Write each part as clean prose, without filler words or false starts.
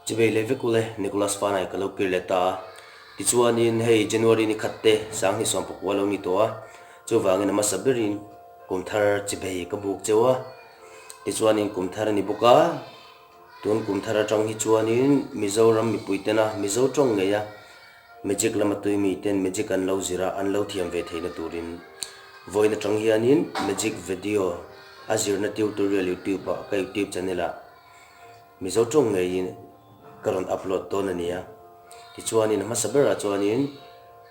Chivei leh vek ule, Nicholas Fanai ka lo kir leh ta a. Tichuanin hei January ni khat te Sanghni sawmpakua lo ni tawh a, chuvangin a hmasa berin kum thar chivei ka buk cheu a. Tichuanin kum thar a ni bawk a, tun kum thar atang hi chuanin Mizoram mipui tena Mizo tawng ngei a, Magic lama tui miten magic an lo zir a, an lo thiam ve theihna turin vawiin atang hianin magic video a zirna tutorial youtube ah ka youtube channel ah Mizo tawng ngeiin ka rawn upload dawn a nia. Tichuanin a hmasa berah chuanin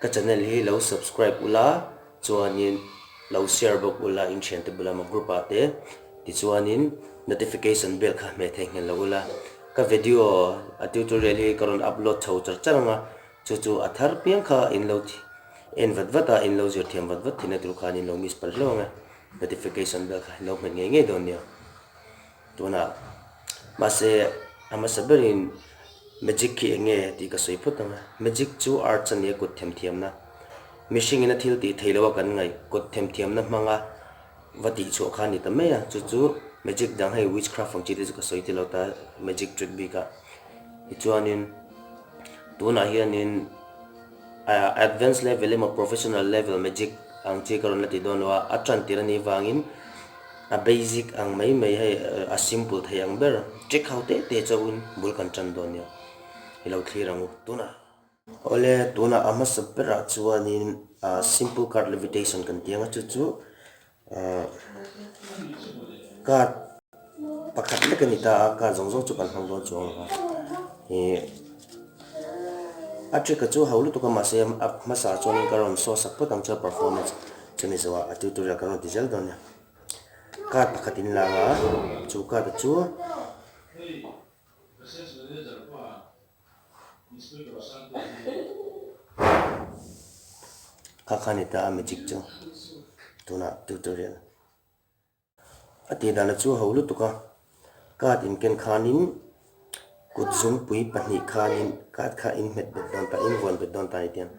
ka channel hi lo subscribe ula chuanin lo share bawk ula in thiante bula maw group ah te tichuanin notification bell kha hmeh theihnghilh lo ula. Ka video a tutorial hi ka rawn upload chho char char ang a, chu chu a thar piang kha in lo en vat vat a, in lo zir thiam vat vat thin a tur khan in lo miss palh hlauh ang e, notification bell kha in lo hmet ngei ngei dawn nia. Tunah mahse a hmasa berin magic khi eng nge tih ka sawi phawt ang a, magic chu arts a nia kut themthiamna, mihringin a thil tih theih loh a kan ngaih kut themthiamna hmanga Va tih chhuah kha a ni ta mai a, chu chu magic dang hei witchcraft ang chi te chu ka sawi tel lo ta magic trick bik a. Tichuanin tunah hianin advance level emaw professional level magic ang chi ka rawn la ti dawn lo a, a tan tir a nih vangin a basic ang mai mai hei a simple thei ang ber trick ho te te chauhin bul kan tan dawn nia i lo thlir ang u tunah. Awle, tunah a hmasa berah chuanin simple card levitation kan ti ang a, chu chu card pakhat lek a ni ta a, card zawng zawng chu kan hmang dawn chuang lo va, ih a trick a chu ho lutuk a mahse a hmasa ah chuanin ka rawn show sak phawt ang chu a performance chumi zawhah a tutorial kan rawn ti zel dawn a ni. Card pakhat in lang a, chu card chu. Kha kha ni ta a magic chu tunah tutorial a tih dan chu ho lutuk a card in ken khanin kut zungpui pahnih khanin card kha in hmet bet dawn ta in vuan bet dawn ta a ni tiang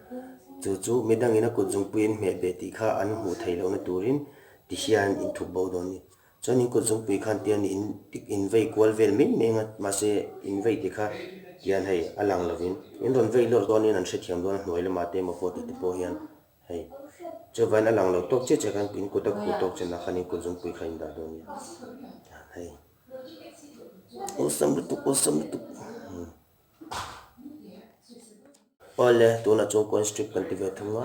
chu chu midangin a kut zungpui in hmeh beh tih kha an hmuh theih lohna turin ti hian in thup bo dawn a ni. Chuan in kut zungpui khan tian in in vei kual vel mai mai ang a, mahse in vei te kha tian hei a lang lovin in rawn vei lawr dawnin an hrethiam dawn a hnuai lamah te emaw pawh tih te pawh hian hei chuvain a lang lo tawk chiah chiah khan in kut a khuh tawk chenah khan in kut zungpui kha in dah dawn nia tian hei awlsam lutuk awlsam lutuk. Awle, tunah chuan coin strip kan ti ve thung a,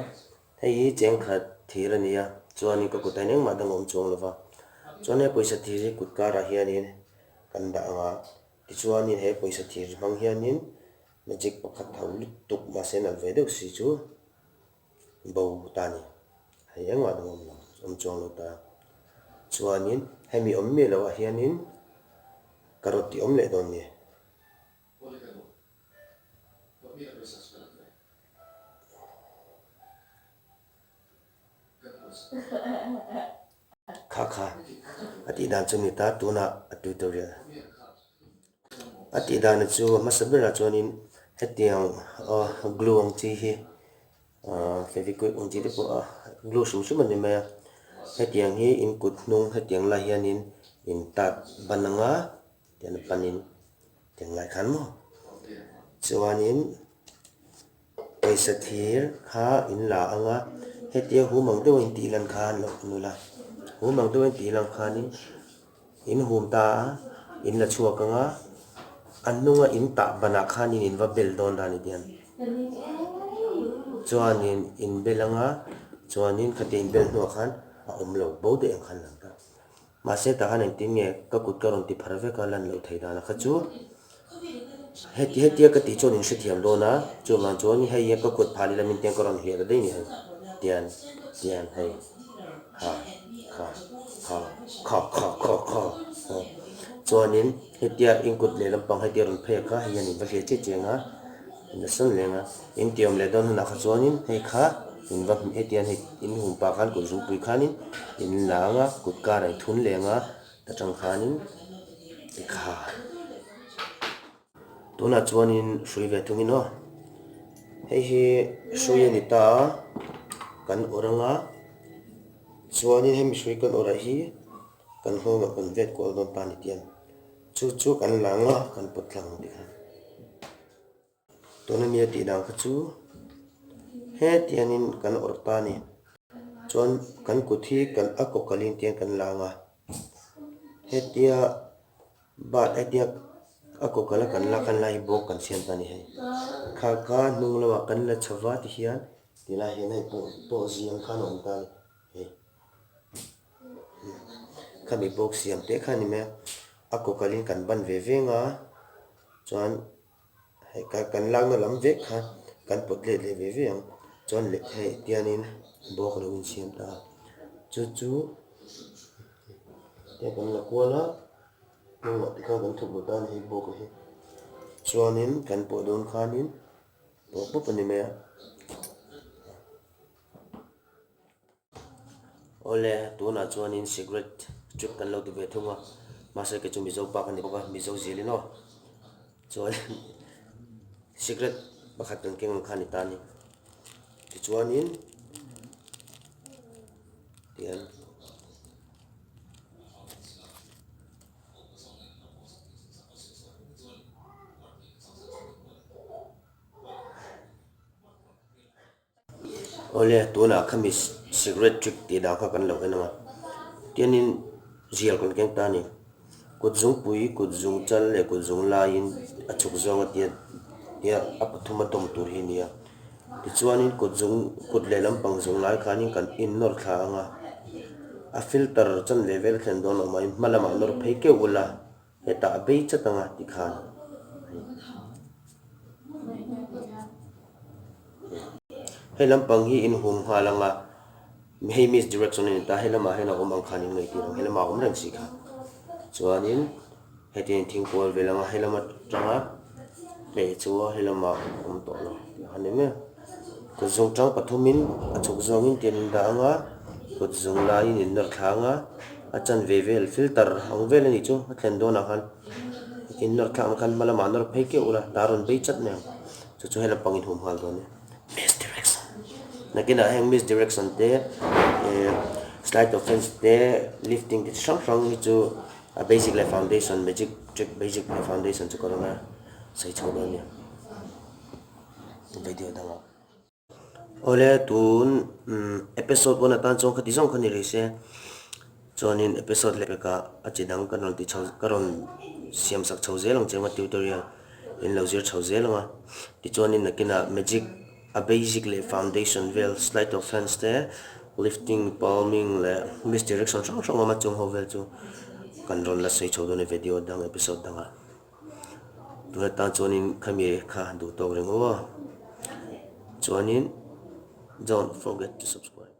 hei hi cheng khat thir a ni a, chuanin ka kutah hian engmah dang a awm chuang lo va, chuan he pawisa thir hi kut karah hianin kan dah ang a, tichuanin he pawisa thir hmang hianin magic pakhat tho lutuk mahse nalh ve deuh si chu bo ta a ni, hei engmah dang a awm lo awm chuang lo ta, chuanin hemi awm miah loh ah hianin carrot tih awm leh dawn a ni. Kha kha a tih dan chu ni ta tunah a tutorial a tih dan chu a hmasa berah chuanin hetiang glue ang chi hi ahh fevikwik ang chi te pawh a glue hrim hrim a ni mai a hetiang hi in kut hnung hetiang lai hianin in tat ban ang a. Tian a panin tiang lai khan maw chuanin pawisa thir kha in la ang a hetia hum ang deuh a in tih lan khan lo nul a hum ang deuh a in tih lan khanin in hum ta a in la chhuak ang a a hnunga in tah banah khanin in va bel dawn ta a ni tiang chuanin in bel ang a chuanin khatia in bel hnuah khan a awm lo bo daih ang khan lang ta. Mahse tah khan engtin nge ka kut ka rawn ti phar vek a lan loh theih dan a kha chu heti hetia ka tih chuan in hrethiam dawn a chuvang chuan hei hi ka kut phah leh lamin tiang ka rawn hliah ta daih ni hei tian tian hei ha kha kha kha kha kha kha aw chuanin hetia in kut leh lampang hetia rawn phei a kha hei hian in va hliah chiah chiah ang a in la sawn leng a in ti awm leh dawn hunah kha chuanin hei kha in va hetiang hei in hum pah khan kut zungpui khanin in la ang a kut kar a in thun leng a ta tang khanin tikha tunah chuanin hrui ve thungin aw hei hi hrui a ni ta a kan awrh ang a chuanin hemi hrui kan awrh ah hi kan nghawngah kan vet kual dawn ta a ni tiang chu chu kan la ang a kan pawt thlang ang tikhan. Tuna mi a tih dan kha chu hetiangin kan awrh ta a ni. Chuan kan kut hi kan a kawkalin tiang kan la ang a, hetia bat hetia a kawkala kan lak khan lai bawk kan siam ta a ni hei. Kha kha hnung lamah kan la chho va tihian tilai hian hei pawh pawh ziang khan a awm ta a ni hei. Khami bawk siam teh kha a ni mai a, a kawkalin kan ban ve veng a chuan. Hei ka kan lakna lam vek kha kan pawt let leh ve ve ang chuan leh hei tianin bawk a lo insiam ta a chu chu hei kan la kual a hnungah te khan kan thup lut a ni hei bawk hi chuanin kan pawh dawn khanin pawh pawp a ni mai a. Awle, tunah chuanin cigarette strip kan lo ti ve thung a, mahse kei chu Mizo pa ka ni bawk a, Mizo zilin aw. Chuan cigarette pakhat kan keng ang kha a ni ta a ni. Tichuanin tian. Awle, tunah khami cigarette trick tih dan kha kan lo en ang a. Tianin zial kan keng ta a ni. Kut zungpui, kut zung chal leh kut zung laiin a chhuk zawng a tia tia a pathum a tawm tur hi a ni a. Tichuanin kut zung kut leh lampang zung lai khanin kan innawr thla ang a. A filter chanve vel a thlen dawn awm a, in hma lamah nawr phei keuh ula. Hetah a bei chat anga ti khan hei lampang hi in hum nghal anga hei misdirection a ni ta hei lamah hian a awm ang khan in ngaihtir ang hei lamah a awm reng si kha chuanin hetiang in thing kual vel anga hei lam atanga hmeh chu hei lamah a awm tawh lo tih kha a ni mai a. Kut zung tang pathumin a chhuk zawngin tian in dah ang a, kut zung laiin in nawr thla ang a, a chanve vel filter ang vel a nih chu a thlen dawnah khan in nawr thlak ang khan hma lamah nawr phei keuh ula ta rawn bei chat mai ang chu chu hei lampang in hum nghal dawn e. Misdirection nakinah heng misdirection te eh sleight of hands te lifting te chi hrang hrang hi chu a basic leh foundation magic trick basic leh foundation chu ka rawn a sawi chho dawn a nia. Video dangah. Awle tun episode one atan chuan khati zawng kha ni rih se chuanin episode leh pekah a chi dang ka rawn ti chho ka rawn siam sak chho zel ang che anga tutorial in lo zir chho zel ang a tichuanin nakinah magic a basic leh foundation vel sleight of hands te lifting palming leh misdirection hrang hrang awm a chung ho vel chu kan rawn la sawi chho dawn a video dang episode dangah. Tuna tan chuanin khami kha duh tawk reng aw. Chuanin don't forget to subscribe.